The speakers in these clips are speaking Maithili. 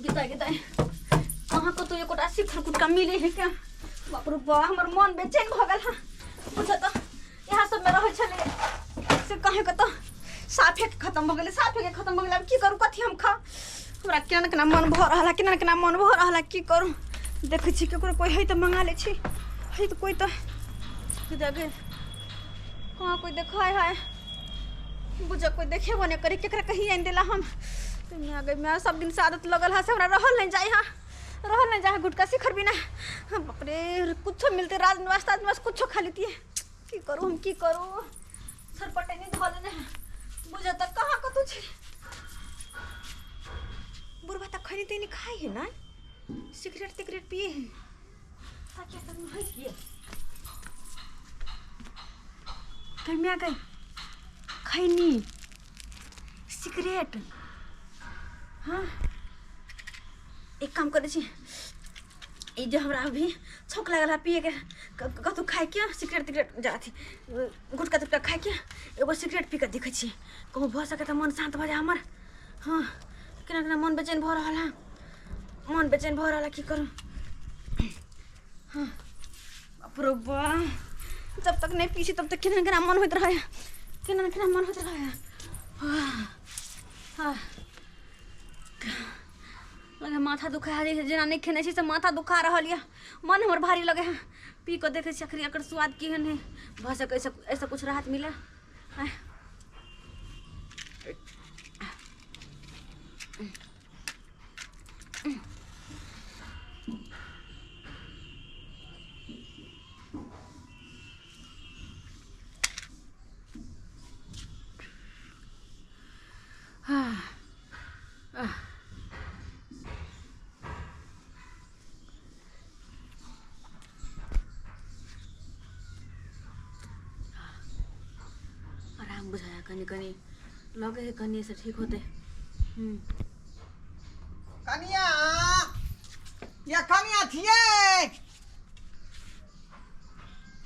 गीता गीता कहाँ कतौ एकोटा शिखर कुटका मिले है क्या? बाप रे बा, हमर मन बेचैन भऽ गेल हँ। बुझ तऽ इएह सबमे रहै छलै से कहीं कतौ साफे के खत्म भऽ गेलै, साफे के खत्म भऽ गेलै। आब की करू, कथी हम खाउ? हमरा केना ने केना मन भऽ रहल है, केना ने केना मन भऽ रहल है। की करू, देखै छी ककरो कोइ है तऽ मंगा लै छी। है तऽ कोइ तऽ जगे कहाँ कोइ देखै है? बुझ कोइ देखेबो नहि करी, केकरा कही आनि देला हम। माय गई माय, सब दिन से आदत लगल है से हमरा रहल नहीं जाय है, रहल नहीं जाय है गुटका शिखर बिना। हाँ, बाप रे, कुछो मिलते राजनिवास ताजनिवास कुछो खा लेती। की करू हम, की करू? सरपटे नहीं धऽ लेने है। बुझ तऽ कहाँ कतौ छै। बुढ़बा तऽ खैनी तैनी खाइ है ना, सिगरेट तिगरेट पिए है। ताकि सब है किए कमिया गई खैनी सिगरेट। हाँ, एक काम करै छी, ई जे हमरा अभी छौक लागल है पिएके, कतहु खाइके सिगरेट तिगरेट जा अथी गुटखा तुटका खाइके एगो सिगरेट पी कऽ देखै छी, कहूँ भऽ सकै तऽ मन शान्त भऽ जाय हमर। हाँ, केना केना मन बेचैन भऽ रहल है, मन बेचैन भऽ रहल है, की करू? हाँ, बाप रे बा, जब तक नहीं पी छी तब तक केना केना मन होइत रहै, केना केना मन होइत रहै। हाँ हाँ, लगे माथा दुखा है, जेना नहीं खेने छी से माथा दुखा रहल यऽ, मन हमर भारी लगे है। पी कऽ देखै छी अखनी एकर स्वाद केहन है, भऽ सकै ऐसा ऐसा कुछ राहत मिले। आँय। आराम बुझाया, कनी कनी लगे है कनी से ठीक होते। कनिया या कनिया छियै?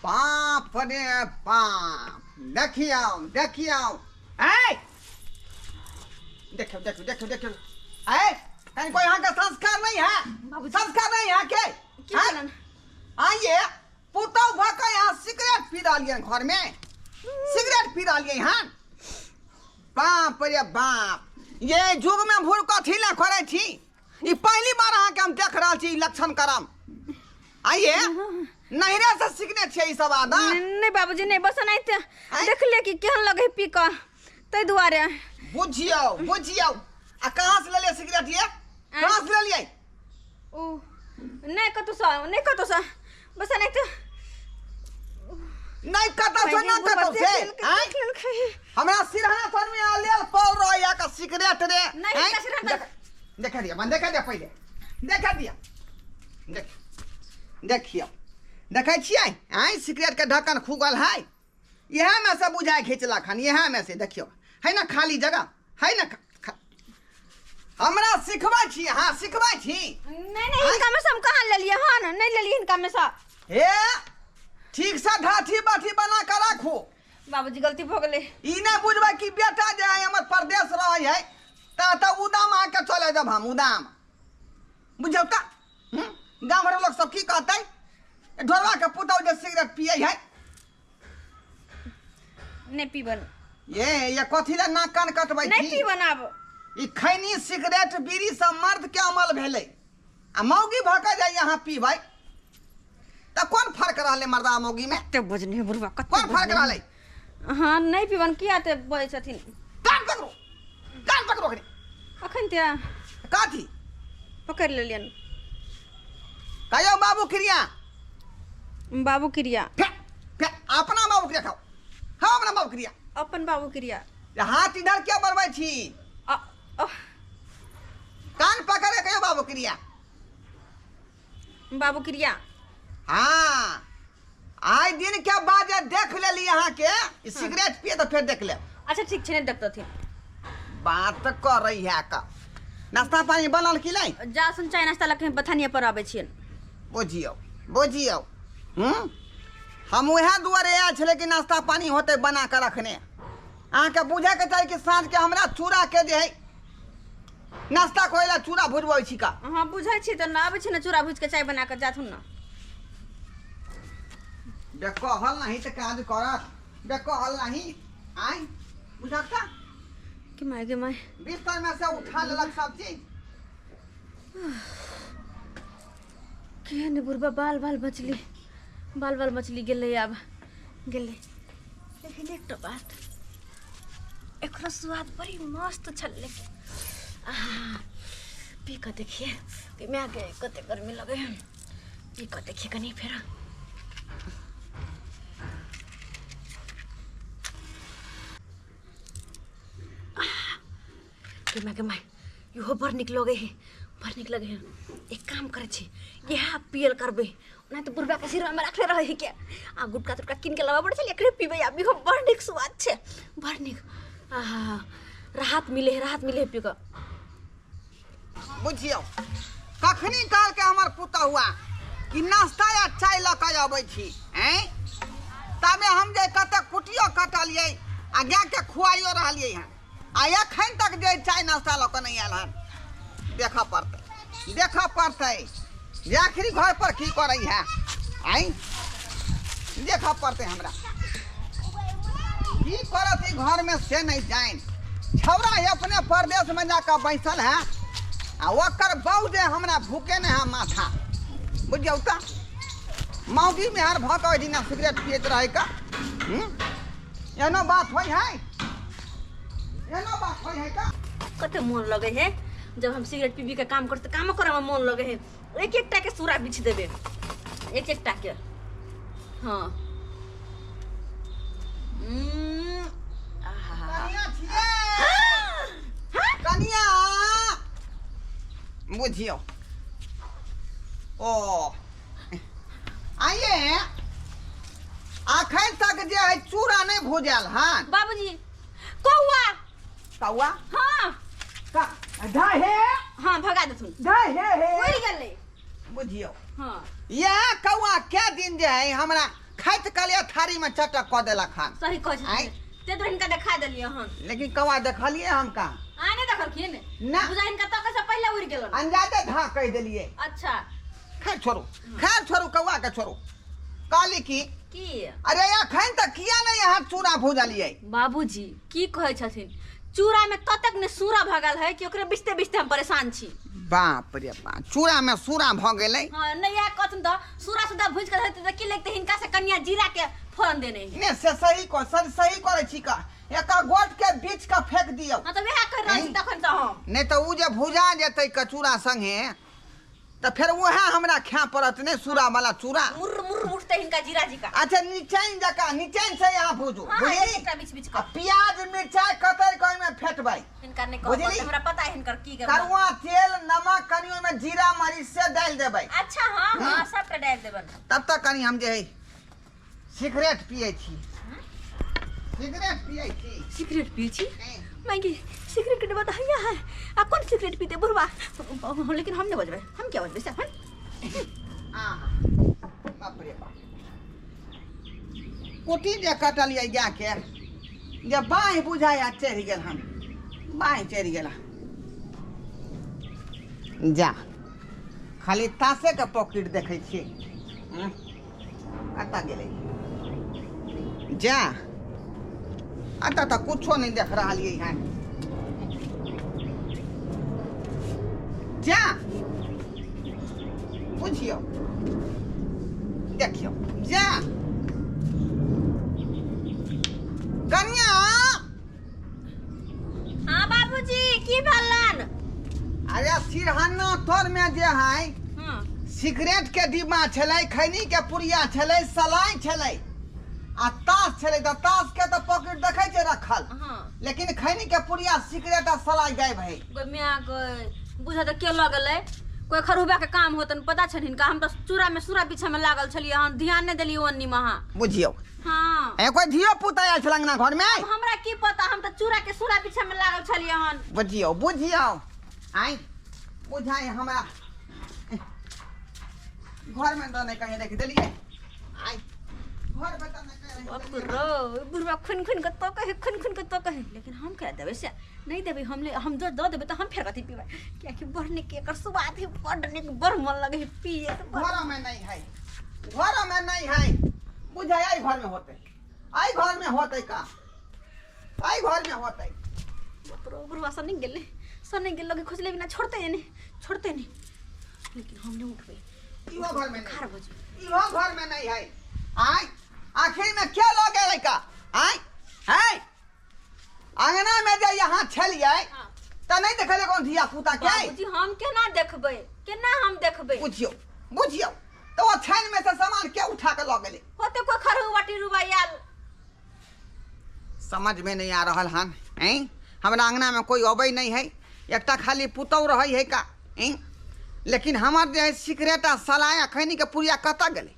बाप रे बाप, देखियौ देखियौ, ऐ देखियौ देखियौ देखियौ देखियौ, ऐ कहीं कोई यहाँ का संस्कार नहीं है? बाबूजी। संस्कार नहीं है के? की हैं? भेलन? आइए पुतहु भऽ कऽ यहाँ सिगरेट पी रहलियै घर में, सिगरेट पी रहलियै हन। बाप रे बाप, ये युग में भूल कथी ला करै छी? ई पहली बार अहाँके हम देख रहल छी ई लक्षण करम। आइए नहिरे से सीखने छियै ई सब आदत? नहीं बाबूजी नहीं, बस एनाहिते आँय? देखलियै कि केहन लगै पी कऽ, ताहि दुआरे। बुझियौ बुझियौ, आ कहाँ से लेलियै सिगरेट? ये कहाँ से लेलियै? ओ नहि कतहुसँ, नहि कतहुसँ, बस एनाहिते। नहि कतौ से, नहि कतौ से। आँय? हमरा सिरहा पर में आ लेल पड़ रहा का सिगरेट रे। नहीं, आँय? हिनका सिरहा पर- देखा दिया मन, देखा दिया पहिले, देखा दिया, देख देखियौ, देखै छियै? आँय, सिगरेट के ढक्कन खुगल है, इएह में से बुझाय घिचलक हन, इएह में से। देखियौ है ना खाली जगह है ना। हमरा सिखबै छी? हाँ, सिखबै छी? नहीं नहीं, हिनका में से हम कहाँ लेलियै हन? नहीं लेलियै हिनका में से। हे, ठीक से ढाठी बाठी बना के राखू। बाबूजी गलती भऽ गेलै। ई नहि बुझबै कि बेटा जे है हमर परदेश रहै है तऽ उदाम आके चले जब हम उदाम बुझौ तऽ गाँव घरक लोक सब की कहतै? ढोरवा के पुतहु जे सिगरेट पियै है। नहीं पीबन। ये कथी ला नाक कान कटबै नहीं छी? पीबन आब। ई खैनी सिगरेट बीड़ी सब मर्द के अमल भेलै, आ मौगी भऽ के जाइ अहाँ पीबै तऽ कोन फर्क रहलै मर्दा मौगी में? कते बजने है बुढ़वा, कते कोन फर्क बजने है। रहलै? हाँ, नहीं पीबन। किया ते बजै छथिन? कान पकड़ू, कान पकड़ू अखनी। अखन ते कथी पकड़ि लेलियनि। कहियौ बाबू क्रिया। बाबू क्रिया। फे फे, अपना बाबू क्रिया खाओ। हाँ, अपना बाबू क्रिया। अपन बाबू क्रिया। हाथ इधर क्या बढ़बै छी? कान पकड़ के कहियौ बाबू क्रिया। बाबू क्रिया। हाँ, आइ दिन के बाद जे देख लेली अहाँके ई सिगरेट पिए तऽ फेर देख लेब। अच्छा ठीक छै, नहि देखतथिन। बात करै है का। नाश्ता पानी बनल कि नहि? जा सुन, चाय नाश्ता लऽ के बथानिया पर आबै छियनि। बुझियौ बुझियौ, हम उएह दुआरे आयल छलै कि नाश्ता पानी होतै बना कऽ रखने। अहाँके बुझैके चाही कि साँझके हमरा चूड़ाके जे है नाश्ता करे ला चूड़ा भुजबै छी का। हाँ बुझै छी तऽ ना आबै छी ने चूड़ा भुज के चाय बना के जाथुन ना। बे कहल नहीं तऽ काज करत, बे कहल नहीं आय बुझक ता के my गे my. बिस्तर में से उठा लेलक सब चीज। केहन बुढ़बा बाल बाल मछली, बाल बाल मछली गेलै आब गेलै। लेकिन एकटा बात, एकरो स्वाद बड़ी मस्त छल। लेकिन आहा पी कऽ देखिए कि my के कते गर्मी लगे है। पी कऽ देखिए कनी फेर। के my इहो बड़ नीक लगे है, बड़ नीक लगे है। एक काम करै छी, इएह पियल करबै, ओना तऽ बुढ़बा के सिरवा में रखले रहै के आ गुटका तुटका कीन के लाबऽ पड़ै छै, एकरे पीबै आब। इहो बड़ नीक स्वाद छै, बड़ नीक। आहा राहत मिले है, राहत मिले है पी कऽ। बुझियौ कखनी काल के हमर पुतहुआ हुआ कि नाश्ता या चाय लऽ कऽ अबै छी ऐं, ताबे हम जे कतऽ कुटियो कटलियै आ गाय के खुआइयो रहलियै हन, आ एखन तक जे चाय नाश्ता लऽ कऽ नहि आयल हन। देखऽ पड़तै, देखऽ पड़तै जे आखिरी घर पर की करै है आँय, देखऽ पड़तै हमरा की करत ई घर में से नहीं जानि। छौड़ा अपने परदेश में जाकऽ बैसल है आ ओकर बहू जे हमरा भूखे नहीं है माथा, बुझियौ तऽ मौगी मेहर भऽ कऽ ओहि दिना सिगरेट पियैत रहै का। एहनो बात होइ है, एहनो बात होइ है का। कते मोन लगे है जब हम सिगरेट पीबी के काम करते, कामो करे में मोन लगे है। एक एकटा के सूरा बिछ देबे, एक एकटा के। हाँ कनिया छियै, कनिया बुझियौ। ओ आइए अखन तक जे है चूड़ा नहीं भुजल हन। बाबूजी कौआ कौआ? हाँ का ढहे? हाँ भगा देथुन। ढहे हे उड़ि गेलै। बुझियौ हाँ यह कौआ क्या दिन जे है हमरा खाइत कलिया थारी में चटक कऽ देलक हन। सही कहै छथिन, ते तो हिनका देखा देलियै हन। लेकिन कौआ देखलियै हम का? आ नहीं देखलखिन ना। बुझा हिनका तके से पहिले उड़ि गेलन। अंदाजे धा कहि देलियै। अच्छा खैर छोड़ू, खैर छोड़ू, कौआ के छोड़ू। कहली की की अरे अखन तक किया नहीं यहाँ चूड़ा भुजलियै? बाबूजी की कहै छथिन, चूड़ा में ततेक ने सूरा भगल है कि ओकरे बिछते बिछते हम परेशान छी। बाप रे बाप, चूड़ा में सूरा भ गेलै। हाँ नहीं यह कहथुन तऽ सूरा सुधा भुज के रहतै तऽ की लगतै हिनका से कनिया जीरा के फोरन देने है। ने से सही कह, सर सही करै छी का, एक गोट के बीच के फेंक दियौ। हाँ तऽ वएह कर रहल छी तखन तऽ हम। नहीं तऽ उ जे भुजा जेतै के चूड़ा संगे तऽ फेर वएह हमरा खाय पड़त ने सूरा वाला चूड़ा। मुर्र मुर्र उठतै हिनका जीरा जी का। अच्छा निचैन जकाँ, निचैन से यहाँ भुजू, हाँ, बुझली? एकटा बीच बीच आ प्याज मिरचाई कतरि कऽ ओहिमे फेटबै। हिनका नहि कहब, बुझली? हमरा पता है हिनकर की करबै। करुआ तेल नमक कनि ओहिमे जीरा मरीच से डालि देबै। अच्छा हाँ हाँ सबटा डालि देबनि। तब तक कनि हम जे है सिगरेट पियै छी, सिगरेट पियै छी। सिगरेट पियै छी? मैगी सिगरेट के डिब्बा तऽ हैया है, आ कोन सिगरेट पीते बुढ़वा? लेकिन हम नहि बजबै, हम क्या बजबै से? आहा बाप रे बाप, कुटी जे कटलियै गाय के जे बाँहि बुझाइया चढ़ि गेल हन, बाँहि चढ़ि गेल हन। जा खाली तासे के पॉकेट देखै छियै। कतऽ गेलै? जा एतऽ तऽ कुछो नहि देख रहलियै हन। जा बुझियौ देखियौ जा कनिया। हाँ बाबूजी की भेलन? अरे सिरहना तोर में जे है हाँ सिगरेट के डिब्बा छलै, खैनी के पुड़िया छलै, सलाइ छलै आ ताश छलै। तऽ ताश के तऽ पॉकेट देखै छै रखल, हाँ लेकिन खैनी के पुड़िया सिगरेट आ सलाइ गायब है। गो माय गो बुझा तऽ के लऽ गेलै? कोई खरुबा के काम होतन पता छनि हिनका। हम तऽ चूड़ा में सूरा पीछा में लागल छलियै हन, ध्यान नहि देलियै ओन्नी में अहाँ। बुझियौ हाँ ए कोई धियो पुता आयल छल अंगना घर में? अब हमरा की पता, हम तऽ चूड़ा के सूरा पीछा में लागल छलियै हन। बुझियौ बुझियौ आइ बुझाइ हमरा घर में तऽ नहि कहीं रखि देलियै। आइ घर में तऽ नहि बाप रो बुढ़वा खुन खुन के तो कहे, खुन खुन के तो कहे, लेकिन हम क्या देबै से नहीं देबै। हम ले हम जो दऽ देबै तऽ हम फेर कथी पीबै, कियाकि बड़ नीक एकर स्वाद है, बड़ नीक, बड़ मन लगे है पिए तऽ बड़। घर में नहीं है, घर में नहीं है, बुझाय आई घर में होते, आई घर में होते का, आई घर में होते। बाप रो बुढ़वा सब नहीं गेलै, सब नहीं गेल, लगे खोजले बिना छोड़ते नहीं, छोड़ते नहीं, लेकिन हम नहीं उठबै। इहो घर में नहीं, खार भऽ इहो घर में नहीं है। आय आखिर में क्या लऽ गेलै का? आय है अंगना में जे यहाँ छलियै हाँ। तऽ नहीं देखलियै कोनो धिया पुता के? बाबूजी हम केना देखबै, केना हम देखबै? बुझियौ बुझियौ तऽ ओ छानि में से सामान के उठा के लऽ गेलै? होते कोई खरू बाटी रुबा आयल। समझ में नहीं आ रहल हन। हैं हमरा अंगना में कोई अबै नहीं है, एकटा खाली पुतहु रहै है का? हैं लेकिन हमर जे है सिगरेट आ सलाइ आ खैनी के पुड़िया कतऽ गेलै,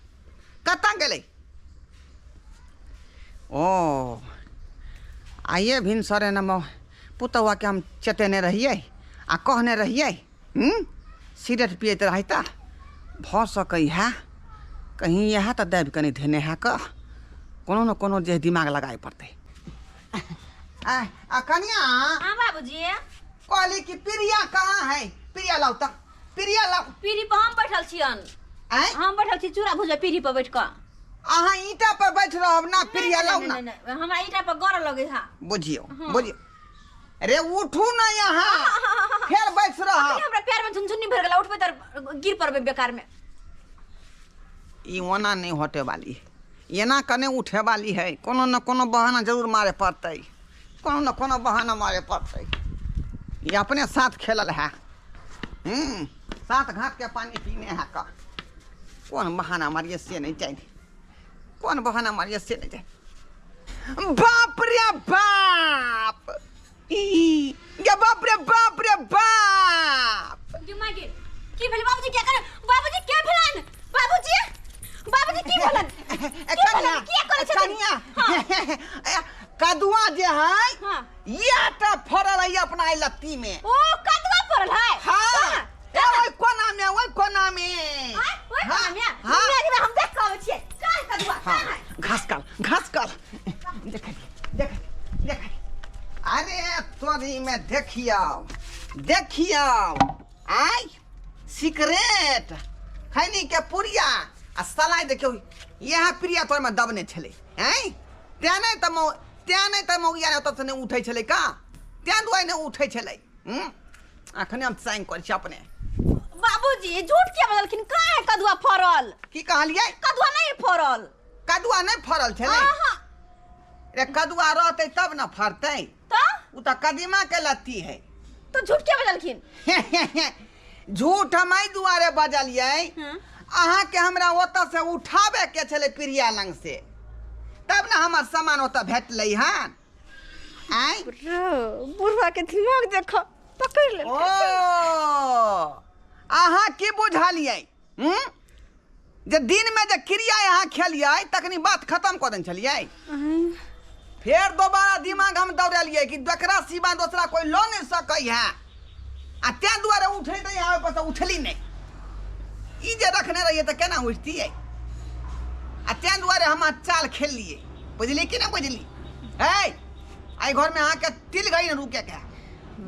कतऽ गेलै? ओ आइए भिनसरे न पुतहुआ के हम चेतेने रहियै आ कहने रहियै सिगरेट पियैत रहै तऽ भऽ सकै है कहीं इएह तऽ दाबि कऽ नहि धेने है कऽ, कोनो ने कोनो जे दिमाग लगाए पड़तै। आ कनिया। हाँ बाबूजी। कहली कि प्रिया कहाँ है? प्रिया लाउ तऽ, प्रिया लाउ। पीढ़ी पर हम बैठल छियन। आँय? हम बैठल छी चूड़ा भुजबै पीढ़ी पर बैठ कऽ। अहाँ ईंटा पर बैठ रहब ना, प्रिया लाउ ना। नहीं, नहीं, हमरा ईंटा पर गौर लगे है। बुझियौ हाँ। बुझियौ, अरे उठू ना यहाँ, फेर बैठ रहब। अखनी हमरा पैर में झुनझुनी भर गेला, उठबै तऽ गिर पड़बै बेकार में। ई ओना नहीं हटे वाली, एना कने उठे वाली है, कोनो न कोनो बहाना जरूर मारे पड़तै, कोनो न कोनो बहाना मारे पड़तै। ई अपने साथ खेलल है, सात घाट के पानी पीने है का, कोन बहाना मारिए से नहीं जाने, कोन बहाना मारिए से नहीं जाने। बाप रे बाप, ई ये बाप रे बाप रे बाप। जुम्मा के की भेल बाबूजी? क्या करे बाबूजी? क्या भेलन बाबूजी? बाबूजी की भेलन? ए, की भेलन? कनिया, किया करे छथिन? कनिया, हाँ। ए, कदुआ जे है, हाँ। ये तऽ फड़ल है अपना एहि लत्ती में। ओ कदुआ फड़ल है? हाँ। कहाँ? ए, ओहि कोना में, ओहि कोना में। हाँ, ओहि कोना में? हाँ। मेघ में हम देख कऽ आबै छियै। कहाँ है कदुआ? हाँ। कहाँ है? घास काल, घास काल। देख, देख, देख। अरे तोरी में देखियौ, देखियौ। आय सिगरेट खैनी के पुड़िया आ सलाइ देखियौ, इएह प्रिया तोर में दबने छलै। आँय तें नहि तऽ मौ, तें नहि तऽ मौगिया ओतऽ से नहि उठै छलै का, तें दुआरे नहि उठै छलै। अखने हम साइन करै छी अपने। बाबूजी झूठ किया बजलखिन? कहाँ है कदुआ फड़ल? की कहलियै? कदुआ नहीं फड़ल। कदुआ नहीं फड़ल छलै? हाँ। रे कदुआ रहतै तब न फड़तै। तऽ? उ तऽ कदीमा के लत्ती है। तो झूठ किया बजलखिन? झूठ हम एहि दुआरे बजलियै, अहाँके हमरा ओतऽ से उठाबे के छलै प्रिया लंग से, तब ने हमर सामान ओतऽ भेटलै हन। आँय? बुढ़वा के दिमाग देख पकड़ लेलकै। ओ अहाँ की बुझलियै? जे दिन में जे क्रिया अहाँ खेलियै तखनी बात खत्म कऽ देने छलियै। फेर दोबारा दिमाग हम दौड़ेलियै कि एकरा सिवा दोसरा कोई लऽ नहीं सकै है, आ तें दुआरे उठै तऽ यहाँ पर से उठली नहीं। ई जे रखने रहियै तऽ केना उठतियै? आ तें दुआरे हम चाल खेललियै, बुझली कि नहीं बुझली? है एहि घर में अहाँके तिल गई ने रुके के,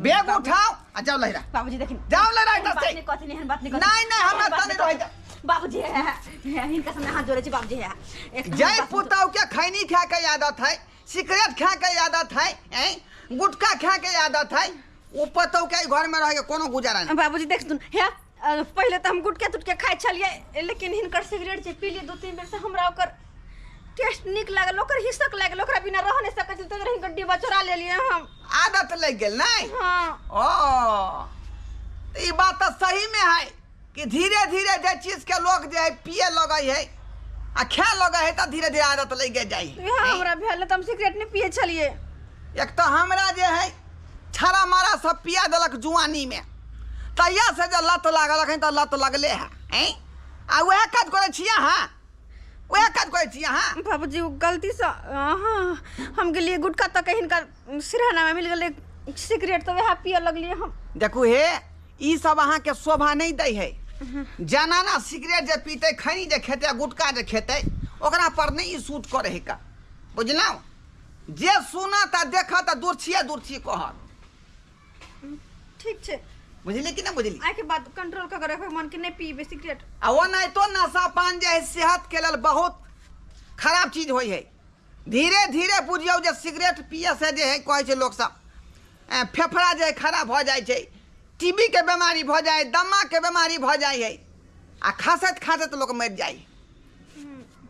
बैग उठाओ आ जाओ लहिरा। बाबूजी देखिन, जाओ लहिरा एहन एतऽ बात से। नहीं कहथिन, एहन बात नहीं कहथिन। नहीं, नहीं, हमरा एहन बात तऽ नहीं नहीं रहै कहथिन। बाबूजी, है, है, है, हिनका सामने हाथ जोड़ै छी बाबूजी, है, है। एक जय बात सुनू। पुतहु के खैनी खा के आदत है, सिगरेट खा के आदत है, हैं गुटखा खा के आदत है, ओ पुतहु के घर में रह के कोनो गुजारा नहीं। बाबूजी देख सुन, हे, पहिले तऽ हम गुटके तुटके खाइ छलियै, लेकिन हिनकर सिगरेट जे पीलियै 2-3 बेर से हमरा ओकर टेस्ट नीक लागल, ओकर हिसक लागल, ओकरा बिना रह नहीं सकै छलियै, तऽ हिनकर डिब्बा चोरा लेलियै हम। आदत लागि गेल नहीं? हाँ। ओ तऽ ई बात तऽ सही में है कि धीरे धीरे जे चीज के लोग जे है पिए लगै है आ खाए लगै है तऽ धीरे धीरे आदत लागि जाइ है। इएह हमरा भेल, तऽ हम सिगरेट नहीं पिए छलियै। एक तऽ हमरा जे है छाड़ा मारा सब पिया देलक जुआनी में, तहिया से जे लत लागल अखन तऽ लत लगले है। हैं आ वएह काज करै छी अहाँ, वएह काज करै छी अहाँ। बाबूजी ओ गलती से, हाँ, हम गेलियै गुटखा तक हिनकर सिरहाना में मिल गेलै सिगरेट, तऽ वएह पिए लगलियै हम। देखू हे, ई सब अहाँके शोभा नहीं दै है। जनाना सिगरेट जे पीतै, खैनी जे खेतै, गुटखा जे खेतै, ओकरा पर नहि ई सूट करै है का। बुझलहुँ? जे सुनत आ देखत आ दूर छियै कहत। ठीक छै। बुझली कि नहि बुझली? आइ के बाद कंट्रोल कऽ के रखबै मन के, नहि पीबै सिगरेट। आ ओनाहितो नशा पान जे है सेहत के लेल बहुत खराब चीज होइ है। धीरे धीरे बुझियौ जे सिगरेट पिए से जे है कहै छै लोक सब, फेफड़ा जे है खराब भऽ जाइ छै, टीबी के बीमारी भऽ जाइ है, दमा के बीमारी भऽ जाइ है, आ खाँसैत खाँसैत लोक मरि जाइ है।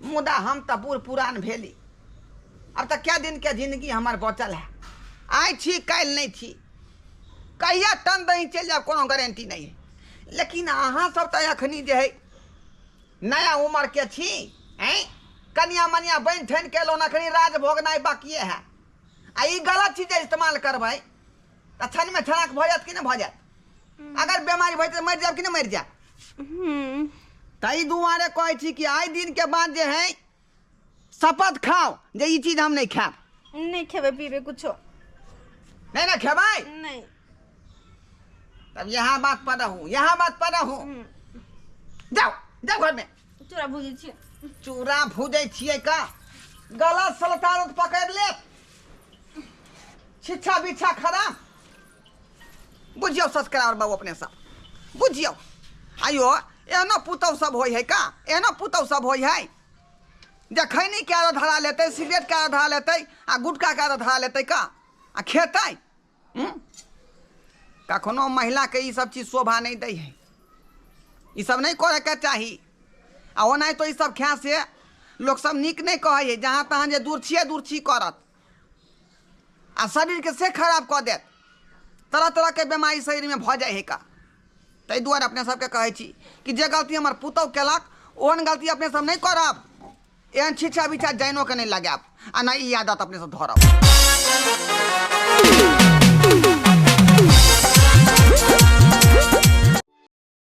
मुदा हम तऽ बूढ़ पुरान भेली, आब तऽ कै दिन के जिंदगी हमर बचल है, आइ छी काल्हि नहि छी, कहिया टन दही चलि जायब कोनो गारंटी नहि है। लेकिन अहाँ सब तऽ एखनी जे है नया उम्र के छी, ऐं कनिया मनिया बनि ठनि के एलहुँ, एखनी राज भोगनाइ बाकिए है, आ ई गलत चीज जे इस्तेमाल करबै तऽ क्षणमे छनाक भऽ जायत कि नहि भऽ जायत? अगर बीमारी भऽ जायत तऽ मरि जायब कि नहि मरि जायब? ताहि दुआरे कहै छी कि आइ दिनके बाद जे है शपथ खाओ जे ई चीज हम नहि खायब। नहि खेबै पीबै कुछो। नहि ने खेबै? नहि। तब यहाँ बात पर रहू, यहाँ बात पर रहू। जाओ जाओ घर में। चूड़ा भूजै छियै। चूड़ा भूजै छियै का? गलत सलत आदत पकड़ि लेत, छिच्छा बिच्छा खराब। बुझियौ सब्सक्राइबर बाबू अपने सब बुझियौ। आइयो एहनो पुतहु सब होइ है का? एहनो पुतहु सब होइ है जे खैनी के आदत धरा लेतै, सिगरेट के आदत धरा लेतै, आ गुटखा के आदत धरा लेतै का, आ खेतै? कखनो महिलाके ई सब चीज शोभा नहि दै है, ई सब नहि करैके चाही। आ ओनाहितो ई सब खाय से लोक सब नीक नहि कहै है, जहाँ तहाँ जे दूर छियै दूर छी करत आ शरीरके से खराब कऽ देत, तरह तरहके बेमारी शरीरमे भऽ जाइ है का। ताहि दुआरे अपने सबके कहै छी कि जे गलती हमर पुतहु केलक ओहन गलती अपने सब नहि करब, एहन छिछा बिछा जाइनो के नहि लगायब, आ नहि ई आदत अपने सब धरब।